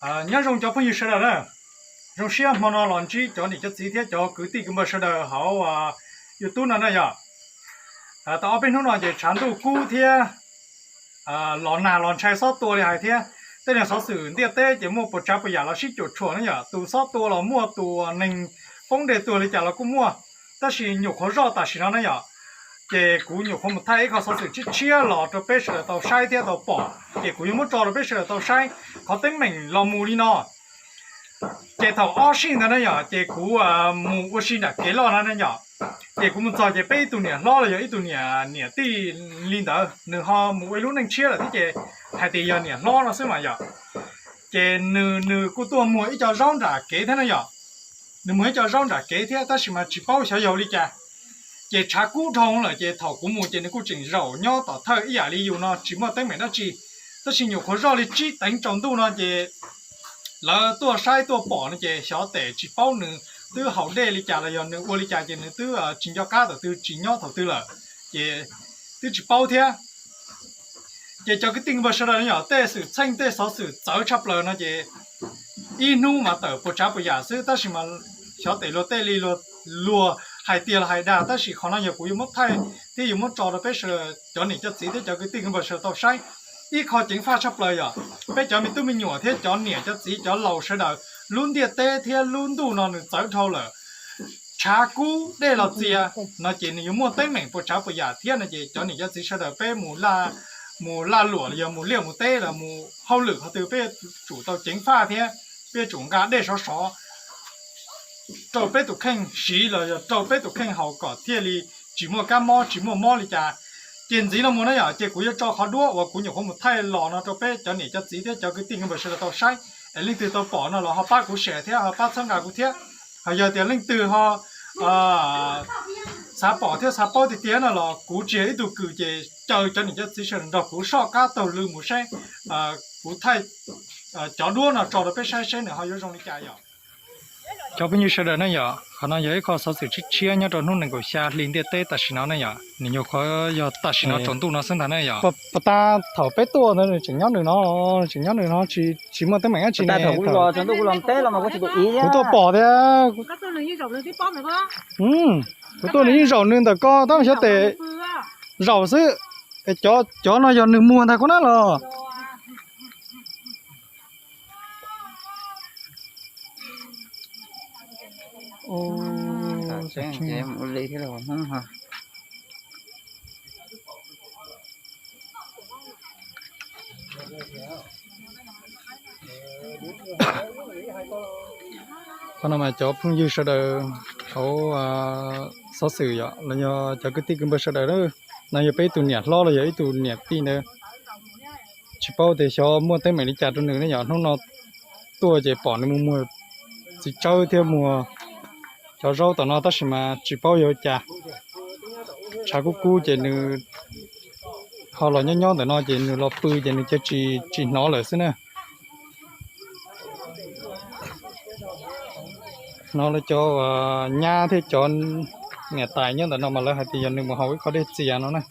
Nyob zoo cov phooj ywg sawv daws na, zoo siab hmo no los ntsib cov niam cov txiv thiab cov kwv tij kwv npawg sawv daws hauv YouTube no na yom. Tau ob peb hnub no ces tshav ntuj kub thiab los nag los ntshai xob tua li hais thiab. Tej neeg xov xwm ntiaj teb ces muaj puas tsav puas yam los sib cuam tshuam na yom, tus xob tua los muaj, tus neeg poob dej tuag li cas los kuj muaj. Tab sis nyuam qhuav zoj tam sim no na yom, ces kuv nyuam qhuav mus thaij ib qho xov xwm tshiab tshiab los rau peb sawv daws tau saib thiab tau pom, ces kuv yuav muab tso rau peb sawv daws tau saib qhov teeb meem los mus li no. Ces thaum ob sij ntawd na yom, ces kuv mus ua si nram kev loj no na yom, ces kuv mus txog ces peb ib tug niam hlob los yog ib tug niam, niam tij li ntawd, nws ho mus ua ib lub neej tshiab lawm thiab ces hais tias yog niam hlob no xwb mas yom. Ces nws, nws kuj tuaj muag ib co zaub nram kev thiab na yom. Nws muag ib co zaub nram kev thiab tab sis mas tsis paub xyov yog li cas. Ces tshav kub dhau lawm ces thaum kuv mus ces nws kuj tseem zaum nyob tom thawj ib yam li yus no tsis muaj teeb meem dab tsi. Tab sis nyuam qhuav zoj li tsib teev tsaus ntuj no ces lawv tuaj saib tuaj pom no ces xyov tes tsis paub nws twb haus dej li cas los yog nws ua li cas ces nws twb tsis nco qab thaum twg tsis nyob thaum twg lawm, ces twb tsis paub thiab. Ces cov kwv tij npawg sawv daws no yom, tej xwm txheej tej xov xwm txawv tshaj plaws no ces ib hnub mas tawm puas tsav puas yam xwb, tab sis mas xyov tes luag tej li luag hais tiag los hais dag, tab sis qhov no yog kuv yuav muab thaij thiab yuav muab tso rau peb sawv daws cov niam cov txiv thiab cov kwv tij npawg sawv daws tau saib. Ib qho ceev faj tshaj plaws yom, peb cov me tub me nyuam thiab cov niam cov txiv cov laus sawv daws, lub ntiaj teb thiab lub ntuj no nws txawv dhau lawm. Tshav kub dej los txias no ces nws yuav muaj teeb meem puas tsav puas yam thiab no ces cov niam cov txiv sawv daws peb mus, mus laj luam los yog mus liaj mus teb los mus hauj lwm qhov twg peb yuav tsum tau ceev faj thiab peb yuav tsum nqa dej sov sov rau peb tus kheej siv los yog rau peb tus kheej haus kom thiaj li tsis muaj kab mob tsis muaj mob li cas. Ces ntxiv no mus na yom, ces kuv yuav tso qhov duab uas kuv nyuam qhuav mus thaij los no rau peb cov niam cov txiv thiab cov kwv tij npawg sawv daws tau saib, es leej twg tau pom no los ho pab kuv share thiab ho pab txhawb nqa kuv thiab. Ho yog tias leej twg ho xav pom thiab xav paub tiag tiag no los kuv tsis yog ib tug kws ces caw cov niam cov txiv sawv daws nrog kuv soj qab taug lw mus saib kuv thaij cov duab no tso rau peb saib seb nws ho yuav zoo li cas yom. Cov phooj ywg sawv daws na yom, qhov no yog ib qho xov xwm tshiab tshiab nyob rau hnub nees nkaum xya hli ntiaj teb tam sim no na yom, nws nyuam qhuav yog tam sim no tsaus ntuj no xwb ntag na yom. Puas tas thaum peb tuaj ntawd nws tseem nyob nws no, tseem nyob nws no, tsis muaj teeb meem dab tsi ne. Kuv tuaj pom tias, kuv tuaj nws yeej zaum nws ntawm ko tab sis xyov tes zaum xwb. Cov, cov no yog nws muag ntag koj na los. Qhov no mas cov phooj ywg sawv daws hauv xov xwm yom los yog cov kwv tij kwv npawg sawv daws, no yog peb ib tug niam hlob los yog ib tug niam tij ntawd, tsis paub tias xyov muaj teeb meem li cas rau nws ne yom. Hnub no tuaj ces pom nws mus muag txiv tsawb thiab muag cov zaub tom no tab sis mas tsis paub yog cas. Tshav kub kub ces nws ho los nyob nyob ntawm no ces nws los pw ces nws cia tsis, tsis hnov lawm xwb na. Hnov lawv cov nyab thiab cov niam tais nyob ntawm no mas lawv hais tias yog nws mus haus ib qho dej txias no na.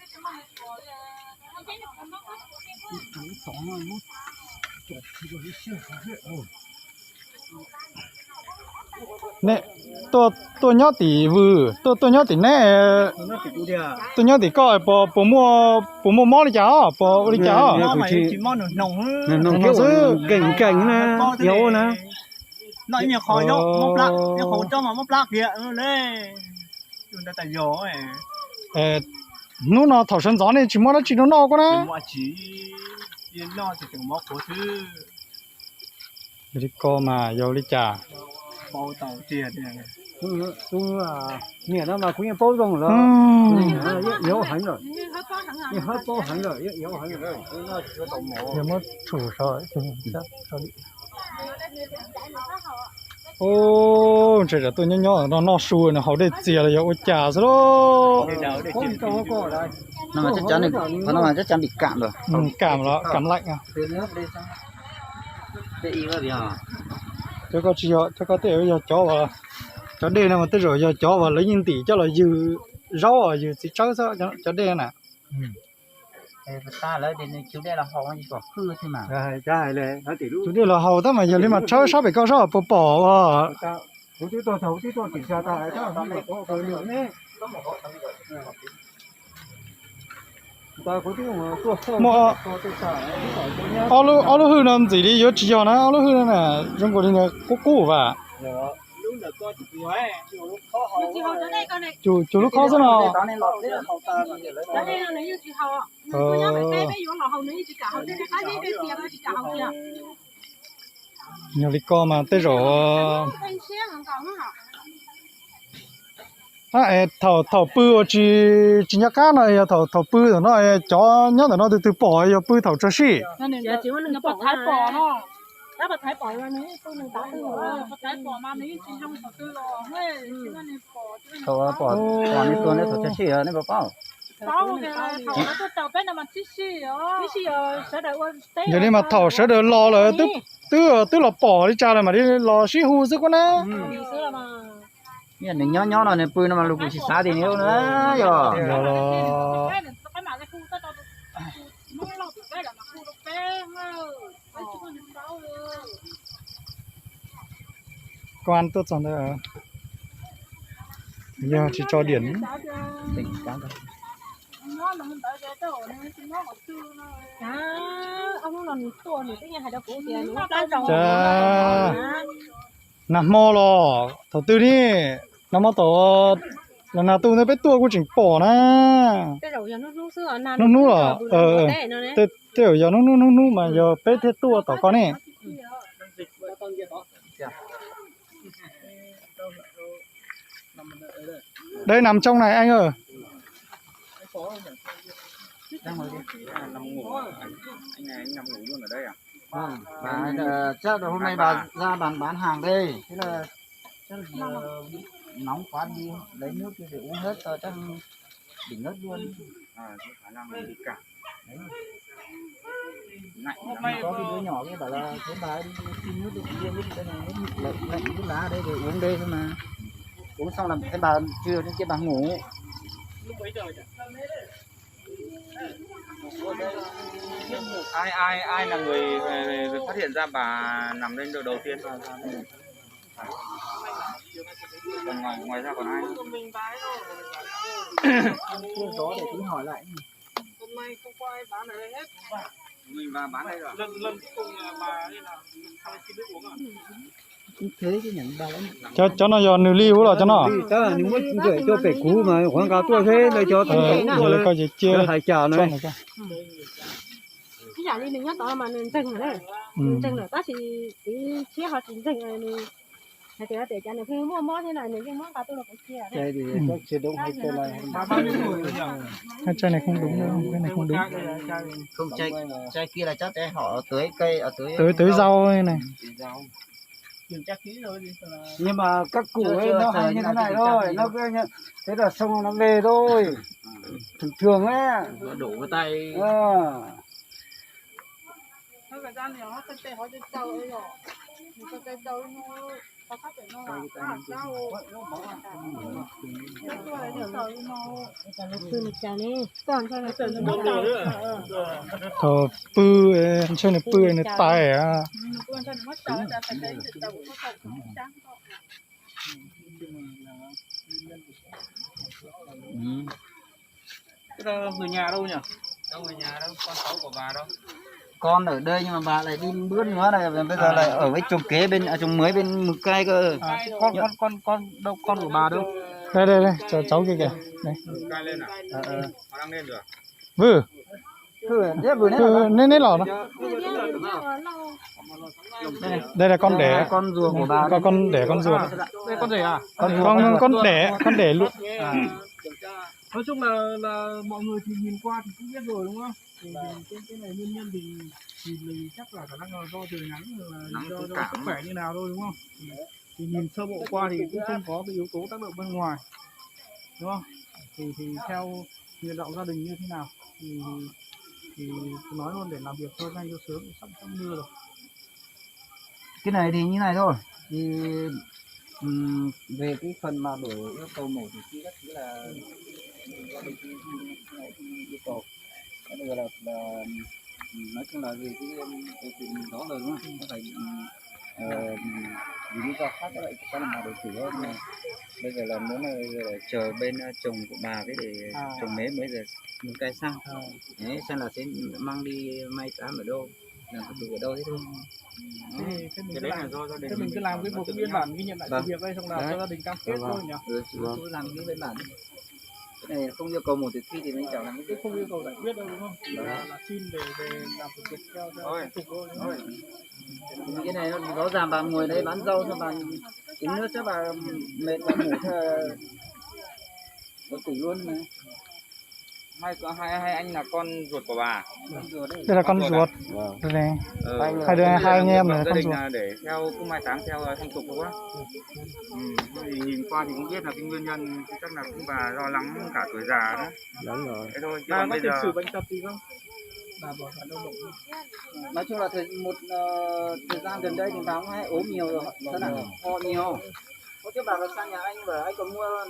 Nej tuaj nyob tim vwm, tuaj, tuaj nyob tim neb, tuaj nyob tim koj, puas muaj, puas muaj mob li cas os, puas ua li cas os? Nkees nkees na, yog ua na. Hnub no thaum sawv ntxov nej tsis muab dab tsi rau noj koj na? Li ko mas yog li cas? Yog muab tshum saud. Ub, ntshe tsam tuaj nyob nyob no noj su nws haus dej txias los yog ua cas xwb lauj. Kam los kam laiv. Cov ko tsis yog, cov ko tej zaum yog cov uas, cov dej no mas tej zaum yog cov uas lawv yeej ntim coj los ywg zaub, ywg txiv tsawb xwb cov dej na. Tus dej los haus tab mas yog li mas tshawb sab pem koj sab puas pom os. Muaj ob lub hwj no ntxim li yuav tsis yog na, ob lub hwj no na, zoo nkaus li qub qub vas. Cuag lub khob xwb no. Yog li ko mas tej zaum thaum thaum pw uas tsis tsis nco qab no yog thaum thaum pw ntawm no, cov nyob ntawm no tus twg pom yog pw thaum tsaws sij. Thaum pom pom neb tuag neb thaum tsaws sij nej puas paub? Yog li mas thaum sawv daws los lawm twb twb los pom li cas lawm mam li los sib hu xwb kuj na. Nws nyob nyob no nws pw no mas luag kuj tsis xav tias nws na yog. Koj tuaj txog ntawd yog tsis tso diam. Nag hmo los thaum twg ni, nag hmo tom los nag tu ntawd peb tuaj kuj tseem pom na. Hnub hnub los tej zaum yog hnub hnub hnub hnub mas yog peb thiaj tuaj tom koj ne. Đây nằm trong này anh ơi. Chắc là hôm nay bà ra bàn bán hàng đây. Thế là chắc là nóng quá đi lấy nước kia để uống hết cho chắc đỉnh ngất luôn. Có cái đứa nhỏ kia bảo là thấy bà ấy đi xin nước đi, kia nước đây này, nước lạnh, lạnh nước lá đây rồi uống đây thôi mà. Uống xong là thấy bà trưa trên kia bà ngủ. Ai ai ai là người, người phát hiện ra bà nằm lên đầu tiên? Còn ngoài, ngoài ra còn ai? Chưa có để tí hỏi lại. Mình và bán đây rồi. Thế chứ nhỉ, bà ấy. Cov, cov no yog nws li ub los cov no. Nws muab gửi cho pem kuv mà, kuv nqa tuaj thế, lawv cov thov tuaj, lawv hais cas no. Ib yam li nws nyob tod mas nws ntseeg lawm, nws ntseeg lawm tab sis tiv tshiab ho tsis ntseeg, nws hais tias tias cas nws pheej muaj mob thiab na, nws yeej muab nqa tuaj rau kuv cia. Trai này không đúng đâu, cái này không đúng. Không, trai, trai kia là chắc trai họ tưới cây, tưới, tưới rau này. Nhưng mà các cụ ấy nó hay như thế này thôi, nó cứ như thế là xong nó về thôi. Thường thường ấy. Nó đổ vào tay. Ờ. Thaum pw, ntshe nws pw nws tais. Cái đó người nhà đâu nhỉ? Con ở đây nhưng mà bà lại đi bướm nữa này, bây giờ lại ở với chồng kế bên, à, chồng mới bên Mường Cay cơ. À, con, con, con, con đâu, con của bà đâu? Đây, đây, đây, cháu, cháu kia kìa. Đây. Ờ, ờ. Vư. Vư, neb los no. Đây là con đẻ. Con ruột của bà. Con, con đẻ con ruột. Đây con rể à? Con ruột, con, con đẻ, con đẻ luôn. À. Nói chung là, là mọi người thì nhìn qua thì cũng biết rồi đúng không? Thì, thì cái, cái này nguyên nhân thì, thì mình chắc là khả năng là do trời nắng, là do, do sức khỏe như nào thôi đúng không? Thì nhìn sơ bộ qua thì cũng không có cái yếu tố tác động bên ngoài, đúng không? Thì, thì theo nguyện vọng gia đình như thế nào thì, thì nói luôn để làm việc thôi, nhanh cho sớm, sắp, sắp mưa rồi. Cái này thì như này thôi. Thì, ừm, về cái phần mà đổi yêu cầu mổ thì khi các thứ là gia đình yêu cầu. Bây giờ là, là nói chung là vì cái, cái tình đó rồi đúng không? Có phải, ừ, ờ, vì lý do khác các bạn có làm được thử không? Bây giờ là muốn là, bây giờ là chờ bên, ờ, chồng của bà với để chồng mế mới giờ mình cai xăng. Đấy, xăng là sẽ mang đi mai táng ở đâu, làm thủ tục ở đâu thế thôi. Cái đấy là do gia đình mình cứ làm cái một cái biên bản ghi nhận lại sự việc đây, xong là cho gia đình cam kết thôi nhỉ? Vâng. Cứ làm cái biên bản đi. Cái này không yêu cầu mổ tử thi thì mình chẳng làm cái không yêu cầu giải quyết đâu đúng không? Là, là xin để về làm thủ tục theo theo thủ tục thôi đúng không? Cái này nó rõ ràng bà ngồi đấy bán rau cho bà, tính nước chắc bà mệt bà ngủ theo có củ luôn mà. Hai, hai, hai anh là con ruột của bà. Đây là con ruột. Đây này. Hai đứa, hai anh em này, con ruột. Để theo cứ mai táng theo, ờ, phong tục thôi á. Ừ, thì nhìn qua thì cũng biết là cái nguyên nhân chắc là cũng bà lo lắng cả tuổi già đó. Đúng rồi. Thế thôi, chứ bà còn có bây tiền giờ sử bệnh tật gì không? Bà bảo bà đâu bệnh. Nói chung là thời, một, ờ, thời gian gần đây thì bà cũng hay ốm nhiều rồi, ho nhiều. Hôm trước bà còn sang nhà anh bảo anh còn mua,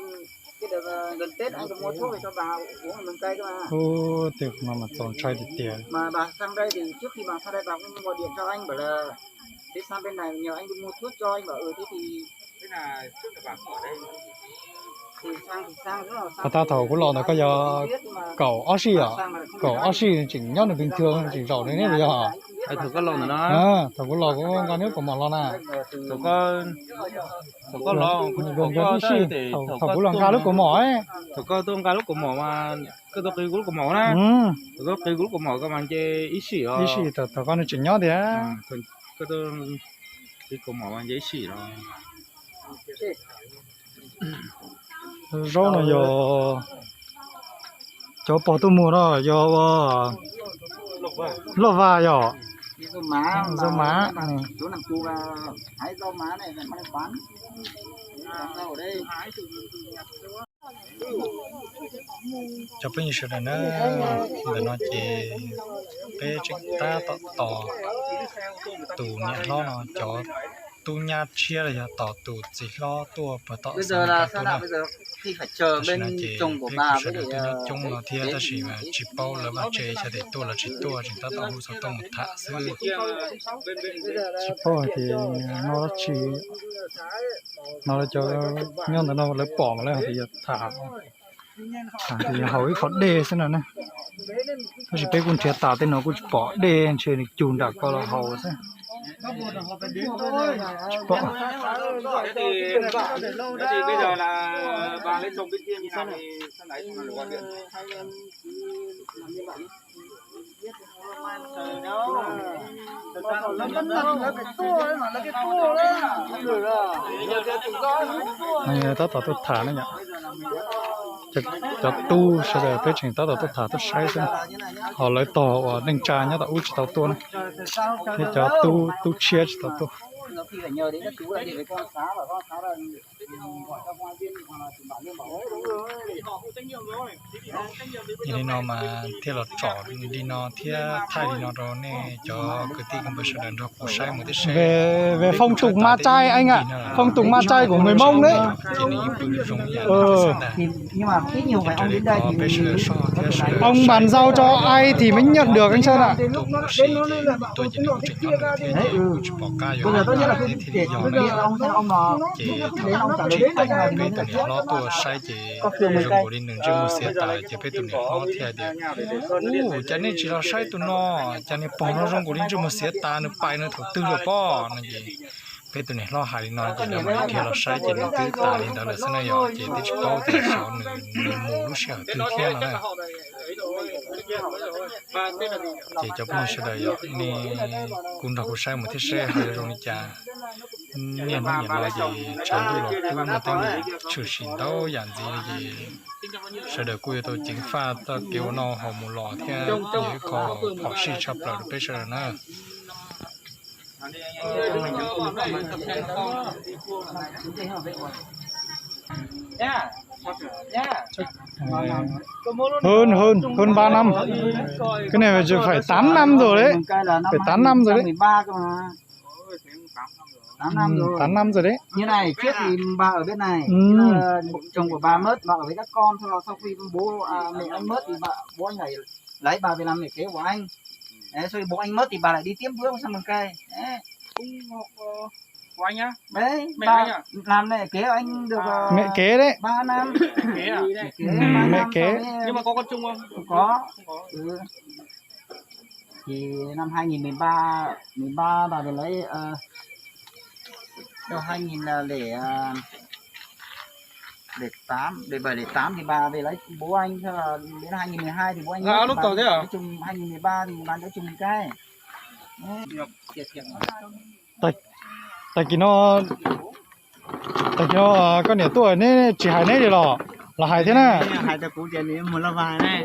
cái đợt, ờ, gần Tết anh còn mua thuốc về cho bà uống ở miền Tây cơ mà. Ub, tiag no mas txaus ntshai tiag tiag. Mà bà sang đây thì trước khi bà sang đây bà cũng gọi điện cho anh bảo là thế sang bên này nhờ anh đi mua thuốc cho, anh bảo ừ thế thì Ho tag thaum kuv los ntawd koj yog kaum ob sij yom? Kaum ob sij tseem nyob nws bình thường tseem zaum nws neb puas yog? Thaum koj los ntawd no, thaum kuv los kuv nqa neb kaus mom los na. Thaum koj los, ib sij, thaum kuv los nqa lub kaus mom, thaum koj tuaj nqa lub kaus mom mas koj tuaj qw kuv lub kaus mom na. Thaum koj qw kuv lub kaus mom koj mas nce ib sij os. Ib sij thaum koj nws tseem nyob tiag. Koj tuaj qw kaus mom mas nce ib sij los. Zaub no yog cov pog tuaj muag no yog ua loj vag yom. Zaub mav. Cov phooj ywg sawv daws na, ntawm no ces peb tseem tab tom tos tus niam hlob no cov tub nyab tshiab los yog tos tus txiv hlob tuaj puag tom xeev Vaj Paj tuaj na. Tam sim no ces peb kuj sawv daws tuaj nyob coob no thiab tab sis mas tsis paub lawv vaj tse xyov tias tuaj los tsis tuaj, tseem tab tom hu xov tooj mus tham xwb. Tsis paub hais tias no dab tsi, no lawv cov nyob ntawm no lawv pom mas lawv hais tias yog tham, tham tias yog haus ib qho dej xwb no na. Tab sis peb kuj nrhiav tas tej no kuj tsis pom dej, ntshe nws cug nram ko los haus xwb. Tsis pom. Tab tom tuaj tham ne yom. Cov tub sawv daws peb tseem tab tom tuaj tham tuaj saib xwb, ho lawv tog uas neej tsa nyob tom ub tsis tau tuaj na, thiab cov tub tshiab tsis tau tuaj. Yog li no mas thiaj los tsom li no thiab thaij li no rau nej cov kwv tij kwv pawg sawv daws nrog kuv saib mus thiab seb. Về, về phong tục ma chay anh ạ, phong tục ma chay của người Mông đấy. Ông bàn giao cho ai thì mới nhận được anh Sơn ạ. Ces thaum tsis teem peb tus niam hlob tuaj saib ces zoo nkaus li nws ntsej muag xiav tas lawm ces peb tus niam hlob thiaj tias, ub, cas nej tsis los saib tus no, cas niag pog no zoo nkaus li ntsej muag xiav tas, nws pais no thaum twg lawm pob no ces peb tus niam hlob hais li no ces lawv mam li dhia los saib ces nws twb tas li ntawd lawm xwb na yom, ces twb tsis paub tias xyov nws, nws mus lub sij hawm twg thiab no na. Ces cov phooj ywg sawv daws yog nej kuj nrog kuv saib mus thiab seb hais zoo li cas. Niaj hnub nim no ces tshav ntuj los kub muaj teeb meem tshwm sim ntau yam ntxiv li ces sawv daws kuj yuav tau ceev faj txoj kev ua noj haus mus los thiab yog ib qho phom sij tshaj plaws rau peb sawv daws na. Hơn, hơn, hơn ba năm. Cái này phải, phải tám năm rồi đấy. Phải tám năm rồi đấy. Tám năm rồi. Tám năm rồi đấy. Như này, trước thì bà ở bên này, ừ, chồng của bà mất, bà ở với các con, sau, sau khi bố, à, mẹ anh mất thì bà, bố anh phải Lấy bà về làm mẹ kế của anh. Đấy, sau này bố anh mất thì bà lại đi tiếp bước sang bên kia. Đấy. Cũng, ờ, của anh á? Đấy, mẹ bà anh à? Làm mẹ kế anh được, ờ, mẹ kế đấy. Ba năm. Mẹ kế à? Mẹ kế, ba năm mẹ sau kế. Đấy. Nhưng mà có con chung không? Không có. Không có. Ừ. Thì năm hai nghìn mười ba, mười ba bà về lấy, ờ, đâu hai nghìn lẻ, ờ, lẻ tám, lẻ bảy, lẻ tám thì bà về lấy bố anh, sau là đến hai nghìn mười hai thì bố anh mất. Alo, bà, tau thiab hả? Nói chung hai nghìn mười ba thì bà nói chung cái. Tag, tag kis no, tag kis no, à, koj niam tuaj neb tsis hais neb li los, los hais thiab na. Hais rau kuv tias nws mus laj vas ne.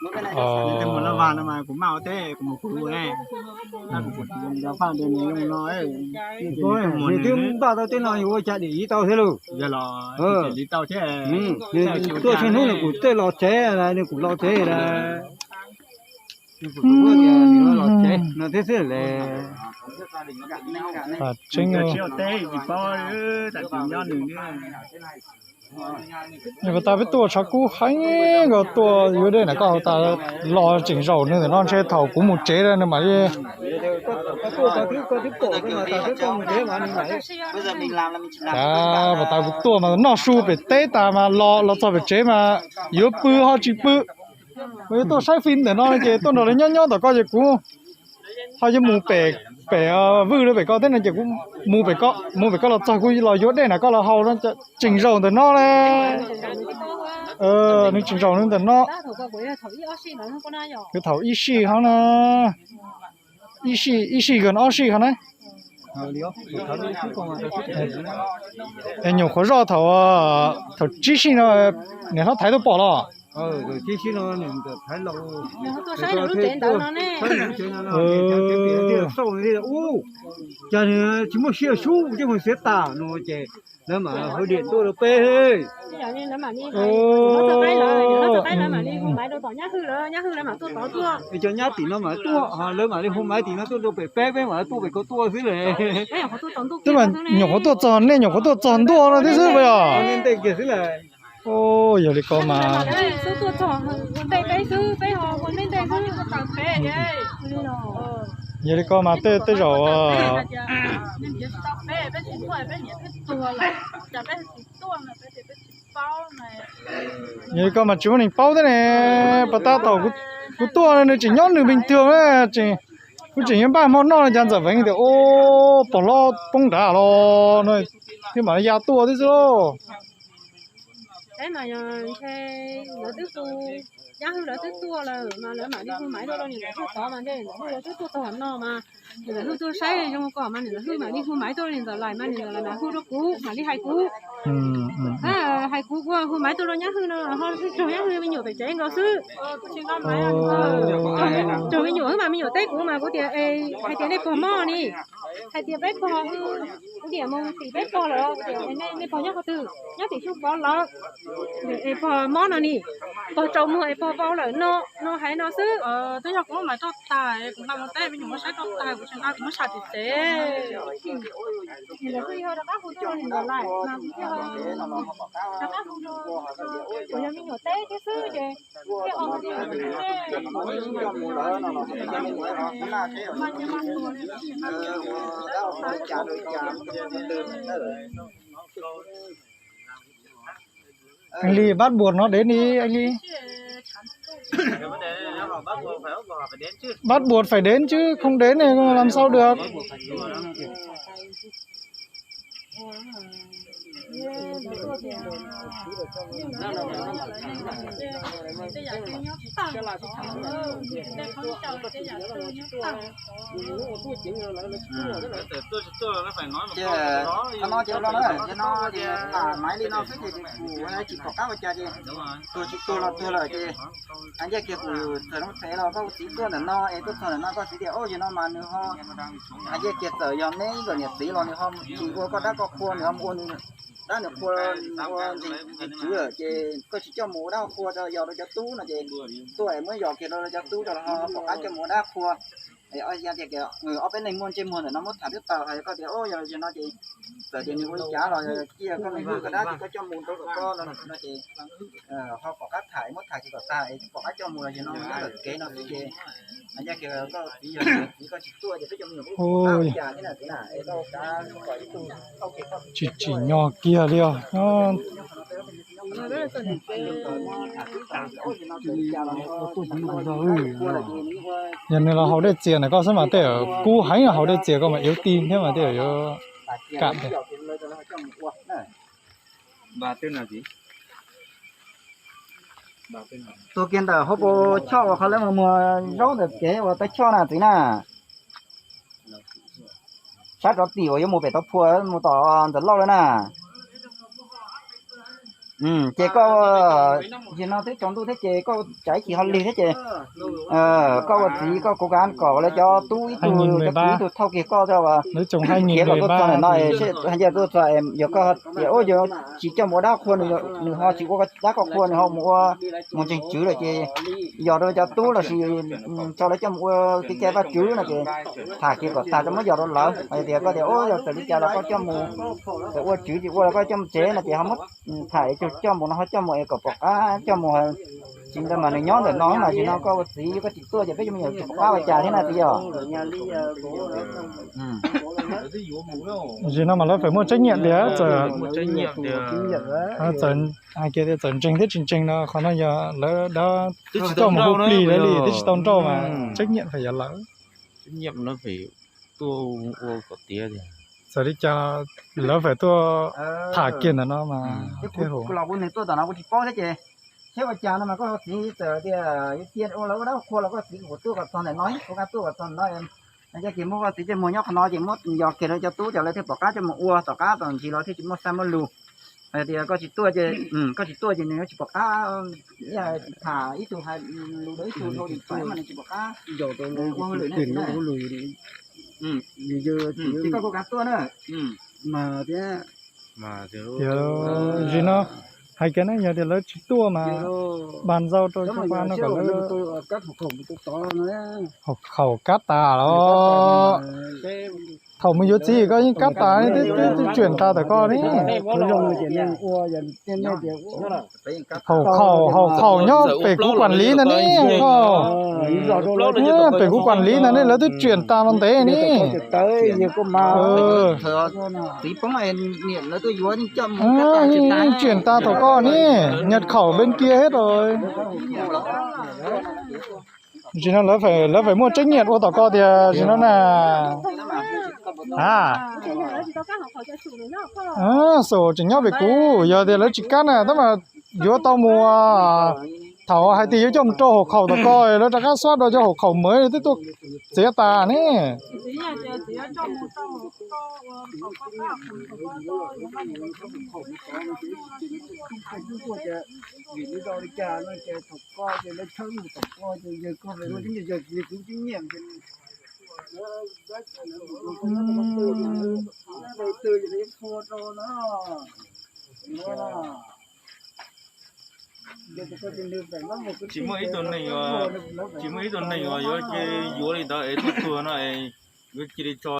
Nws mus laj vas no mas kuv maj ua teb kuv mus kuv ne. Nws twb npaj tau tej no yuav ua cas dim li tau thiab lauj. Yog los dim tau thiab. Tuaj tsawg hnub nws kuj tej los tsev, nws kuj los tsev lawm. Nws kuj tias nws los tsev no thiab xwb le. Tseeb. Nws puas tas peb tuaj tshav kub heev nkaus, tuaj yuav dej na koj hauv tas, los tseem zaum nws ntawm no ntshe thaum kuv mus tsev nws mam li. Puas tas kuv tuaj mas noj su pem teb tas mas los, los txog pem tsev mas yuav pw ho tsis pw. Mas yuav tuaj saib fim ntawm no ces tuaj nrog lawv nyob nyob tom ko ces kuv ho yuav mus pem, pem, vwj lawv pem ko thiab no ces kuv mus pem ko, mus pem ko los txog kuv los yuav dej na koj los haus no, tseem zaum ntawm no le. Nws tseem zaum nws ntawm no. Kuv thaum ib sij hov na, ib sij, ib sij kawg ob sij hov na. Es nyuam qhuav zoj thaum, thaum tsib sij no, niam hlob thaiv tuaj pom los? Cas tsis muaj sia sub, tej mus xiav tas no ces lawv mam hu diam tuaj rau peb. Cov nyab tim no mam tuaj, lawv mam li hu maiv tim no tuaj rau pem peb, peb mam tuaj pem ko tuaj xwb le. Twb mas nyuam qhuav tuaj txog, nej nyuam qhuav tuaj txog ntua no thiab xwb puas yog? Yog li ko mas, yog li ko mas tej, tej zaum yog li ko mas tsis muaj neeg paub thiab ne. Pas tab thaum kuv tuaj nws tseem nyob nws pes twg na, kuv tseem yuav npaj hmo noj no cas Ntxawm Veev tias, o, pog hlob poob nrad los no, thiab mam li ya tuaj thiab xwb lauj. Nyab hwj lawv twb tuaj lawm mas lawv mam li hu maiv tuaj rau niam hwj tod mas, niam hwj lawv twb tuaj txog no mas, niam hwj tuaj saib zoo kom mas niam hwj mam li hu maiv tuaj rau niam ntxawm lais mas niam ntxawm lais mam hu rau kuv mam li hais kuv. Hais kuv, kuv hu maiv tuaj rau nyab hwj no ho raug nyab hwj me nyuam pem tsev nkaus xwb. Raug me nyuam xwb mas me nyuam teb kuv mas kuv tias, hais tias nej pog mob ni, hais tias peb pog, kuv tias mus tim peb pog lawm, nej pog nyob qhov twg, nyob tim Xyooj Pov lawm, es pog mob no ni, pog tsaus muag es pog vau lawm no, no hais no xwb. Twb yog kuv mam rau tag, kuv nqa mus teb me nyuam muab saib rau tag, kuv tsis nqa, kuv muab sam tim tsev. Yog me nyuam teb thiab xwb ces Anh Ly, bắt buộc nó đến đi, anh Ly. Bắt buộc phải đến chứ, không đến thì làm sao được. Ces qhov no ces ua no na, ces no ces tham maiv li no xwb ces kuv tsis pom qab ua cas ces tuag tsis tuag los tuag lawm ces hais ncaj kiag kuv txawm no tsev los koj txiv tuaj ntawm no es tuaj txog ntawm no koj txiv tias, o, yog no mas nws ho hais ncaj kiag txawm yog neb ib nkawm niam txiv los nws ho tsis ua koj dab koj qhua, nws ho mus ua nws dab nws qhua, nws ua ntxeev ntxwv lawm ces koj tsis coj mus ua dab qhua rau yos rau cov tub no ces tuaj es muab yos kiag rau cov tub rau ho pom qab coj mus ua dab qhua. Yog tias ob peb neeg muaj ntsej muag ntawm no muab tham twb tau, hos yog koj tias yog no ces txawm tias nws ua li cas los cia koj nws hwj koj dab tsi koj coj mus rau kom koj no no ces ho pom qab tham, muab tham kiag kom tag es pom qab coj mus los yog no mus nyob tom kev no xwb ces, yog tias koj txiv yog txiv koj tsis tuaj ces peb cov me nyuam kuj pom qab ua cas thiab na txiv na, es koj ua kav kom ib tug txhob kev koj Tsis tsim nyog kiag li os. Yog nws los haus dej txias ntawm koj xwb mas tej zaum kub heev, haus dej txias koj mas yuav tig thiab mas tej zaum yuav kam tiag. Tuag kiag ntawm hauv paus choj uas qhov lawv mus muag zaub ntawm kev uas tawb choj na txiv na. Sab rov tim uas yuav mus pem tauv phua mus tom ntawm lauj lawm na. Ces koj, nim no twb tsaus ntuj thiab ces koj tsam ib chim ho lig thiab ces koj ua txiv koj kuv kav kom lawv cov tub ib tug cov kwv ib tug thauj kiag koj, khiav kom tuaj txog ntawm no, hais ncaj tuaj txog, yog koj tias ua yuav tsis coj mus ua dab qhua, nws ho tsis ua dab koj qhua, nws ho mus ua mus ntseeg tswv lawm ces yog rau cov tub lossis tso lawv coj mus ua kev cai vaj tswv no ces tham kiag kom tag rau muab yog rau lawv. Hos yog tias koj tias ua yog txawm li cas los koj coj mus, txawm ua tswv tsis ua los koj coj mus tsev no ces ho muab tham es coj mus no ho coj mus es kom pom qab coj mus. Tsis ntawd mas nws nyob ntawm no mas nim no koj ua txiv koj tsis tuaj ces peb cov me nyuam tsis pom qab ua cas thiab na txiv yom. Nim no mas lawv feem muaj tseeb nyiam tias txawm, txawm hais kiag tias txawm ntseeg thiab tsis ntseeg no qhov no yog lawv dab coj mus hu plig lawv li twb tsis tau nrauj mas tseeb nyiam feem yog lawv. Txawm li cas lawv feem tuaj tham kiag ntawm no mas thiaj hum. Los kuv nws tuaj tom no kuv tsis paub thiab ces, thiab ua cas no mas koj txiv txawm tias yuav cia ua lawv ua dab qhua los koj txiv kuv tuaj kom txog ntawm no, kuv kav tuaj kom txog ntawm no. Coj kiag muab koj txiv coj mus nyob qhov no ces muab yog kiag rau cov tub ces lawv thiaj pom qab coj mus ua tom qab tom ntsis los thiaj tsis muaj xab muaj lus. Hais tias koj tsis tuaj ces, koj tsis tuaj ces nws yuav tsis pom qab, tham ib tug hais lus rau ib tug rau li cas mas nws tsis pom qab ua hauj lwm na. Ces koj kuj kav tuaj na. Mas tias, tias, zim no hais kiag na yog tias lawv tsis tuaj mas npaj ntxau rau cov pab no kom lawv haus khaum kab tas los. Thaum mus yuav txiv koj yeej kab tas, twb twb tsuam tas tom koj ne. Haus khaum, haus khaum nyob pem kuv kuam liv ntag ne koj. Pem kuv kuam liv ntag ne lawv twb tsuam tas los ntev ne. Yeej tsuam tas tom koj ne, nyaj khaum npe kiag thiab os. Tsis no lawv feem muaj tseeb nyiam ua tom koj tias tsis no na. A, xum tseem nyob pem kuv, yog tias lawv tsis kab na tab mas yuav tau mus. Thaum hais tias yuav coj mus rau haus khaum tom koj lawv rov qab xab rau cov haus khaum mawv twb tuaj txiav tas ne. Tsis muaj ib tug neeg, tsis muaj ib tug neeg uas yuav cia yuav li ntawd es tuaj tuag no es yuav cia li tso